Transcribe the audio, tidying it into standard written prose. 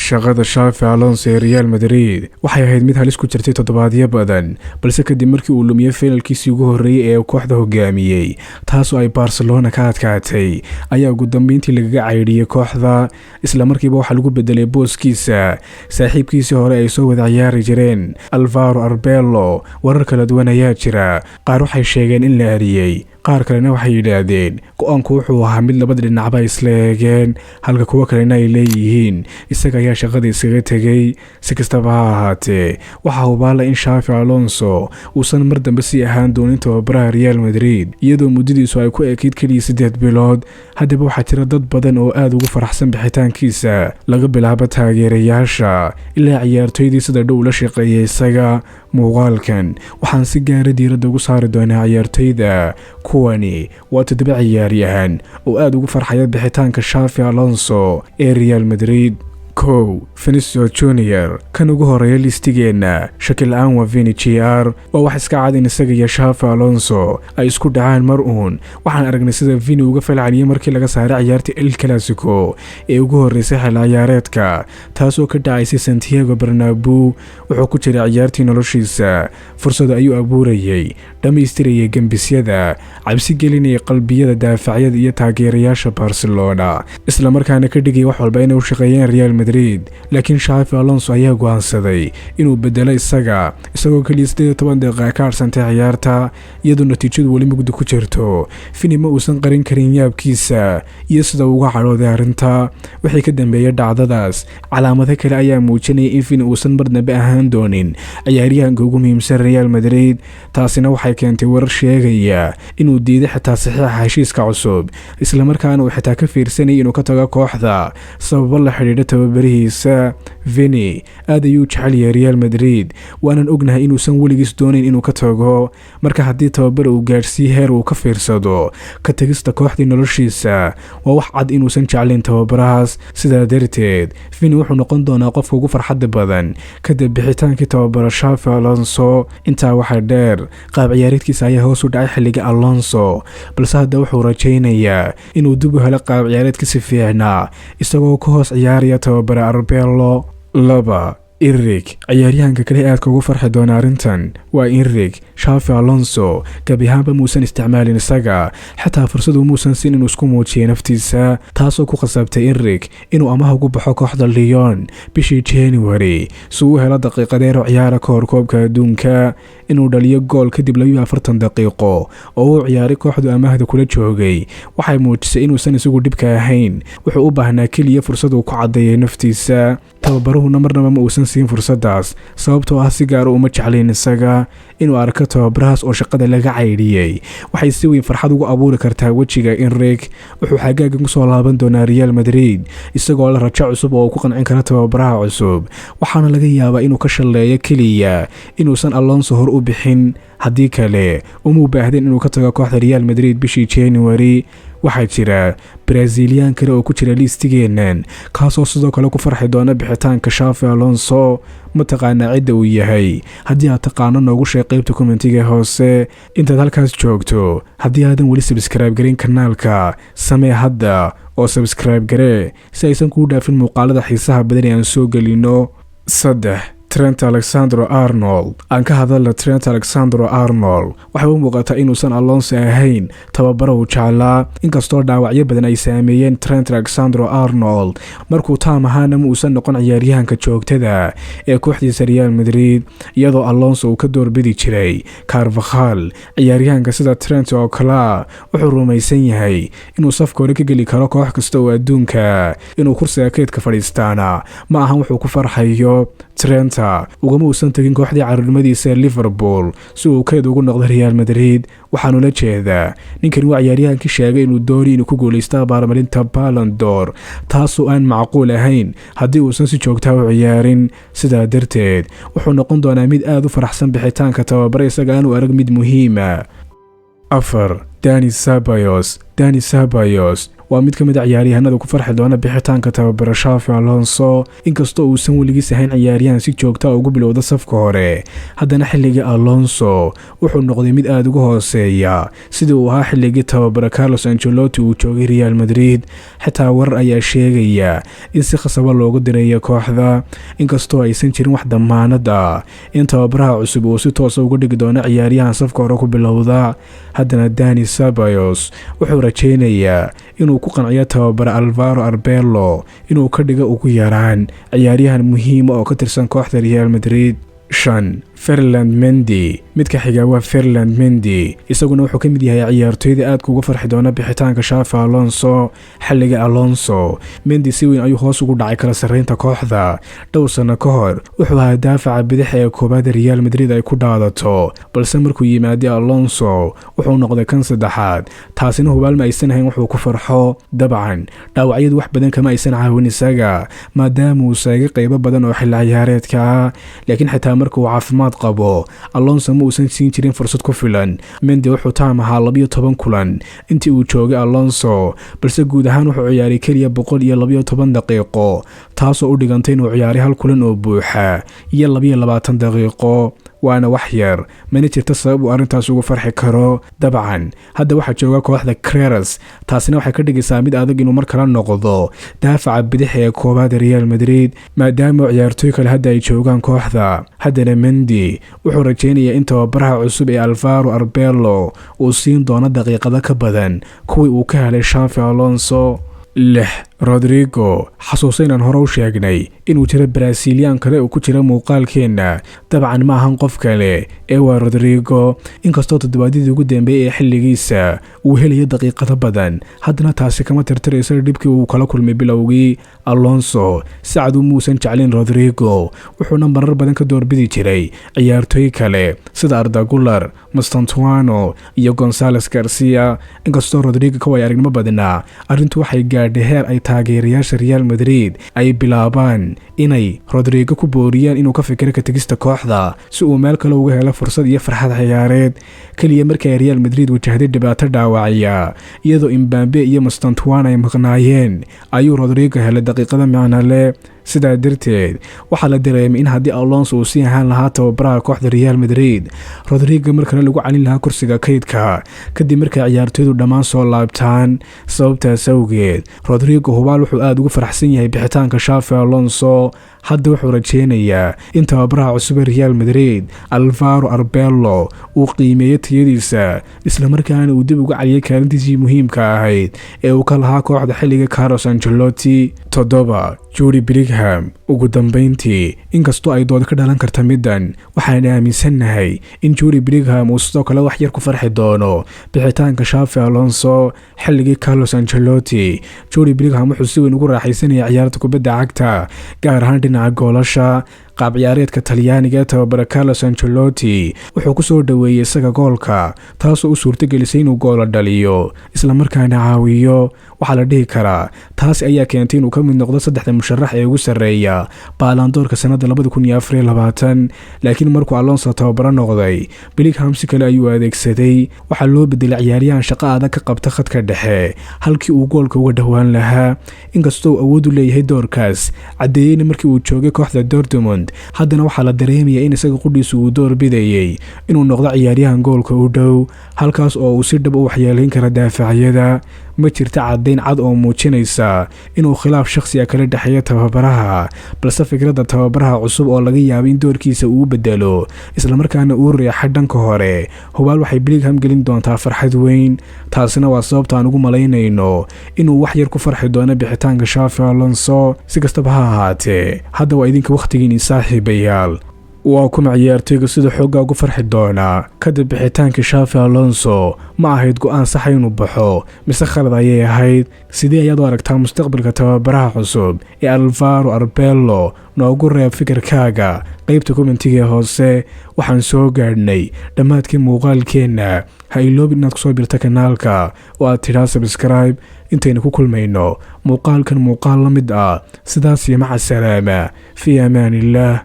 Shaqada Xavi Alonso ee Real Madrid waxay ahayd mid halis ku jirtay toddobaadyo badan, balse kadib markii uu lumiyey finalkiisii ugu horreeyey ee kooxda hogaamiyey, taasoo ay Barcelona ka adkaatay, ayaa ugu dambeyntii lagaga caydhiyey kooxda. Isla markiiba waxaa lagu bedelay booskiisa saaxiibkiisii hore ay soo wada ciyaari jireen, Alvaro Arbeloa. Warar kala duwan ayaa jira. Qaar waxay sheegeen in la eriyey, qaar kalena waxay yidhaahdeen go'aanku wuxuu ahaa mid labada dhinacba isla eegeen, halka kuwo kalena ay leeyihiin isaga ayaa shaqada iskaga tegey. Si kastaba ha ahaatee, waxaa hubaala in Xavi Alonso uusan mar dambe sii ahaan doonin tababaraha Real Madrid, iyadoo muddadiisu ay ku ekayd keliya 8 bilood. Haddaba waxaa jira dad badan oo aada ugu faraxsan bixitaankiisa, laga bilaabo taageerayaasha ilaa ciyaartoydii sida dhow la shaqeeyay isaga. Muuqaalkan waxaan si gaara diiradda ugu saari doonaa ciyaartoyda. Kuwani waa toddoba ciyaaryahan oo aada ugu farxaya bixitaanka Xavi Alonso ee Real Madrid. 1, Vinicius Junior. Kan ugu horeeya listigeenna shaki la'aan waa Vini Jr. Waa wax iska cad in isaga iyo Xavi Alonso ay isku dhacaan mar uun. Waxaan aragnay sida Vini uga falceliyey markii laga saaray ciyaarta El Clasico ee ugu horreysay xil ciyaareedka, taasoo ka dhacaysay Santiago Bernabeu. Wuxuu ku jiray ciyaartii noloshiisa, fursada ayuu abuurayey, dhammaystirayay gembisyada, cabsi gelinayay qalbiyada daafacyada iyo taageerayaasha Barcelona, islamarkaana ka dhigaya wax walba inay u shaqeeyeen Real Madrid. Laakiin Xavi Alonso ayaa go'aansaday inuu bedelo isaga, isagoo keliya 18 daqiiqa ka harsantay ciyaarta, iyadoo natiijadu weli mugdi ku jirto. Vini ma uusan qarin karin yaabkiisa iyo sida uga cadhooday arrinta. Wixii ka dambeeyay dhacdadaas, calaamado kale ayaa muujinaya in Vini uusan mar dambe ahaan doonin ciyaaryahanka ugu muhiimsan Real Madrid. Taasina waxay keentay warar sheegaya inuu diiday xitaa saxiixa heshiiska cusub, islamarkaana uu xitaa ka fiirsanayay inuu ka tago kooxda sababo la xidhiidha tababarihiisa. Vini aad ayuu jecel yahay Real Madrid, waanan ognahay inuusan weligiis doonayn inuu ka tago. Marka haddii tababar uu gaadhsiiye heer uu ka fiirsado ka tagista kooxdii noloshiisa, waa wax cad inuusan jeclayn tababarahaas. Sidaa darteed, Vini wuxuu noqon doonaa qofka ugu farxadda badan kadib bixitaankii tababara Xavi Alonso. Intaa waxaa dheer, qaab ciyaareedkiisa ayaa hoos u dhacay xilliga Alonso, balse hadda wuxuu rajaynayaa inuu dib u helo qaab ciyaareedkiisi fiicnaa isagoo ka hoos ciyaaraya tababare Arbeloa. 2, Endrick. Ciyaaryahanka kale aadka ugu farxi doona arrintan waa Endrick. Xavi Alonso gabi ahaanba muusan isticmaalin isaga, xataa fursadu muusan siin inuu isku muujiyay naftiisa, taasoo ku khasabtay Endrick inuu amaha ugu baxo kooxda Lyon bishii January si uu u helo daqiiqadeero ciyaara ka hor koobka adduunka. Inuu dhaliyo gool kadib 42 daqiiqo oo uu ciyaaray kooxdu amaahda kula joogay waxay muujisay inuusan isagu dhibka ahayn. Wuxuu u baahnaa keliya fursad uu ku caddeeyay naftiisa. Tababaruhuna marnaba ma uusan siin fursaddaas, sababtoo ah si gaara uma jeclayn isaga. Inuu arko tababarahaas oo shaqada laga caydhiyey waxay si weyn farxad ugu abuuri kartaa wejiga Endrick. Wuxuu xagaagan kusoo laaban doonaa Real Madrid isagoo la rajo cusub oo uu ku qancin karo tababaraha cusub, waxaana laga yaabaa inuu ka shalleeyo keliya inuusan Alonso hor u bixin. Haddii kale, uma baahdeen inuu ka tago kooxda Real Madrid bishii January. Waxaa jira Brazilian kale oo ku jira liistigeennan, kaasoo sidoo kale ku farxi doona bixitaanka Xavi Alonso. Ma taqaanaa cidda uu yahay? Haddii aad taqaano, noogu sheeg qaybta commentiga hoose. Intaad halkaas joogto, haddii aadan weli subscribe garin kanaalka, samee hadda oo subscribe garee si aysan kuu dhaafin muuqaalada xiisaha badan ee aan soo gelino. 3, Trent Alexander Arnold. Aan ka hadalna Trent Alexander Arnold. Waxay u muuqataa inuusan Alonso ahayn tababaro uu jeclaa, inkastoo dhaawacyo badan ay saameeyeen Trent Alexander Arnold. Markuu taam ahaana ma uusan noqon ciyaaryahanka joogtada ee kooxdiisa Real Madrid, iyadoo Alonso uu ka doorbidi jiray Carvajal. Ciyaaryahanka sida Trent oo kalea wuxuu rumaysan yahay inuu safka hore ka geli karo koox kasta oo adduunka. Inuu kursiga keydka fadhiistaana ma ahan wuxuu ku farxayo. Trent ugama uusan tegin kooxdii carruurnimadiisa ee Liverpool si uu keyd ugu noqdo Real Madrid. Waxaanu la jeedaa, ninkani waa ciyaaryahankii sheegay inuu doonay inuu ku guuleysto abaalmarinta Ballon d'Or, taasoo aan macquul ahayn haddii uusan si joogtaa u ciyaarin. Sidaa darteed, wuxuu noqon doonaa mid aada u faraxsan bixitaanka tababare isaga aanu arag mid muhiima. 4, Dani Ceballos. Dani Ceballos waa Waa mid ka mid a ciyaaryahanada ku farxi doona bixitaanka tababara Xavi Alonso. Inkastoo uusan weligiis ahayn ciyaaryahan si joogta ugu bilowda safka hore, haddana xilligii Alonso wuxuu noqday mid aada uga hooseeya sidii uu ahaa xilligii tababara Carlos Ancelotti uu joogay Real Madrid. Xitaa warar ayaa sheegaya in si khasaba loogu dirayo kooxda, inkastoo aysan jirin wax damaanad ah in tababaraha cusub uu si toosa uga dhigi doono ciyaaryahan safka hore ku bilowda. Haddana Dani Ceballos wuxuu rajeynayaa inuu ku qanciyo tababare Alvaro Arbeloa inuu ka dhigo ugu yaraan ciyaaryahan muhiima oo ka tirsan kooxda Real Madrid. 5, Ferland Mendy. Midka xiga waa Ferland Mendy. Isaguna wuxuu ka mid yahay ciyaartoyda aadka uga farxi doona bixitaanka Xavi Alonso. Xilliga Alonso, Mendy si weyn ayuu hoos ugu dhacay kala sarreynta kooxda. Dhowr sano ka hor wuxuu ahaa daafaca bidix ee koobaad Real Madrid ay ku dhaadato, balse markuu yimaaday Alonso wuxuu noqday kan saddexaad. Taasina hubaal ma aysan ahayn wuxuu ku farxo. Dabcan dhaawacyadu wax badan kama aysan caawin isaga, maadaama uu seegay qeybo badan oo xilli ciyaareedka ah. Laakiin xitaa marka uu caafimaad qabo, Alonso ma uusan siin jirin fursad ku filan. Mendy wuxuu taam ahaa 12 kulan intii uu joogay Alonso, balse guud ahaan wuxuu ciyaaray keliya 112 daqiiqo, taasoo u dhigantay inuu ciyaaray hal kulan oo buuxa iyo 22 daqiiqo. Waana wax yar, mana jirta sabab uu arrintaas ugu farxi karo. Dabcan hadda waxaa jooga kooxda Creras, taasina waxay ka dhigaysaa mid adag inuu mar kale noqdo daafaca bidix ee koobaad Real Madrid, maadaama ciyaartooy kale hadda ay joogaan kooxda. Haddana Mendy wuxuu rajeynayaa in tababaraha cusub ee Alvaro Arbeloa uu siin doono daqiiqado ka badan kuwii uu ka helay Xavi Alonso. 6, Rodrigo. Xasuusa inaan hore u sheegnay inuu jiro Brasiliyan kale uu ku jira muuqaalkeenna. Dabcan ma ahan qof kale ee waa Rodrigo. Inkastoo toddobaadyadii ugu dambeeyey ee xilligiisa uu helayo daqiiqado badan, haddana taasi kama tirtirayso dhibkii uu kala kulmay bilowgii. Alonso sacad muusan jeclin Rodrigo, wuxuuna marar badan ka doorbidi jiray ciyaartooy kale sida Arda Guler, Mastantuano iyo Gonzales Garcia. Inkastoo Rodrigo ka way aragnimo badnaa, arrintu waxay gaadhay heer ay taageerayaasha Real Madrid ay bilaabaan inay Rodrigo ku booriyaan inuu ka fikiro ka tegista kooxda si uu meel kale uga helo fursad iyo farxad ciyaareed. Keliya markii ay Real Madrid wajahday dhibaato dhaawacya, iyadoo Mbappe iyo Mastantuano ay maqnaayeen, ayuu Rodrigo helay daqiiqada micnole. Sidaa darteed waxaa la dareemay in haddii Alonso uu sii ahaan lahaa tababaraha kooxda Real Madrid, Rodrigo mar kale lagu calin lahaa kursiga kaydka kadib markay ciyaartoydu dhammaan soo laabtaan. Sababtaas awgeed Rodrigo hubaal wuxuu aada ugu faraxsan yahay bixitaanka Xavi Alonso. Hadda wuxuu rajeynayaa in tababaraha cusub ee Real Madrid, Alvaro Arbeloa, uu qiimeeyo tayadiisa, islamarkaana uu dib uga caliyay kaalintiisii muhiimka ahayd ee uu ka lahaa kooxda xilliga Carlos Ancelotti. 7, Jude Bellingham. Ugu dambeyntii, inkastoo ay dood ka dhalan karta middan, waxaan aaminsannahay in Jude Bellingham uu sidoo kale wax yar ku farxi doono bixitaanka Xavi Alonso. Xilligii Carlos Ancelotti, Jude Bellingham wuxuu si weyn ugu raaxaysanayay ciyaarta kubadda cagta, gaar ahaan dhinaca goolasha. Qaab ciyaareedka Talyaaniga ee tababara Carlos Ancelotti wuxuu ku soo dhoweeyey isaga goolka, taasoo u suurtagelisay inuu goola dhaliyo islamarkaana caawiyo. Waxaa la dhihi karaa taasi ayaa keentay inuu ka mid noqdo saddexda musharax ee ugu sarreeya Ballon d'Or-ka sanadda 2024. Laakiin markuu Alonso tababaro noqday, Bellingham si kale ayuu adeegsaday. Waxaa loo bedelay ciyaaryahan shaqo adag ka qabta khadka dhexe halkii uu goolka uga dhowaan lahaa. Inkastoo uu awood u leeyahay doorkaas, caddeeyeyna markii uu joogay kooxda Dortmund, haddana waxaa la dareemaya in isaga qudhiisu uu door bidayey inuu noqdo ciyaaryahan goolka u dhow, halkaas oo uu si dhab u waxyeelayn kara daafacyada. Ma jirta caddayn cad oo muujinaysa inuu khilaaf shakhsiga kala dhexeeya tababaraha, balse fikradda tababaraha cusub oo laga yaabo in doorkiisa uu bedelo islamarkaana uu riixo dhanka hore, hubaal waxay Bellingham gelin doontaa farxad weyn. Taasina waa sababta aan ugu malaynayno inuu wax yar ku farxi doono bixitaanka Xavi Alonso. Si kastaba ha ahaatee, hadda waa idinka wakhtigiini, saaxiibayaal. Waa kuma ciyaartoyga sida xoogga ugu farxi doonaa kadib bixitaanka Xavi Alonso? Ma ahayd go-aan saxa inuu baxo mise khalad ayay ahayd? Sidee ayaad u aragtaa mustaqbalka tababaraha cusub ee Alvaro Arbeloa? Noogu reeb fikirkaaga qaybta comment-iga hoose. Waxaan soo gaadhnay dhammaadkii muuqaalkeenna. Ha iloobin inaad kusoo birta kanaalka oo aad tidhaa subscribe. Intaynu ku kulmayno muuqaalkan muuqaal la mid ah, sidaas iyo maca salaama, fii amaan illaah.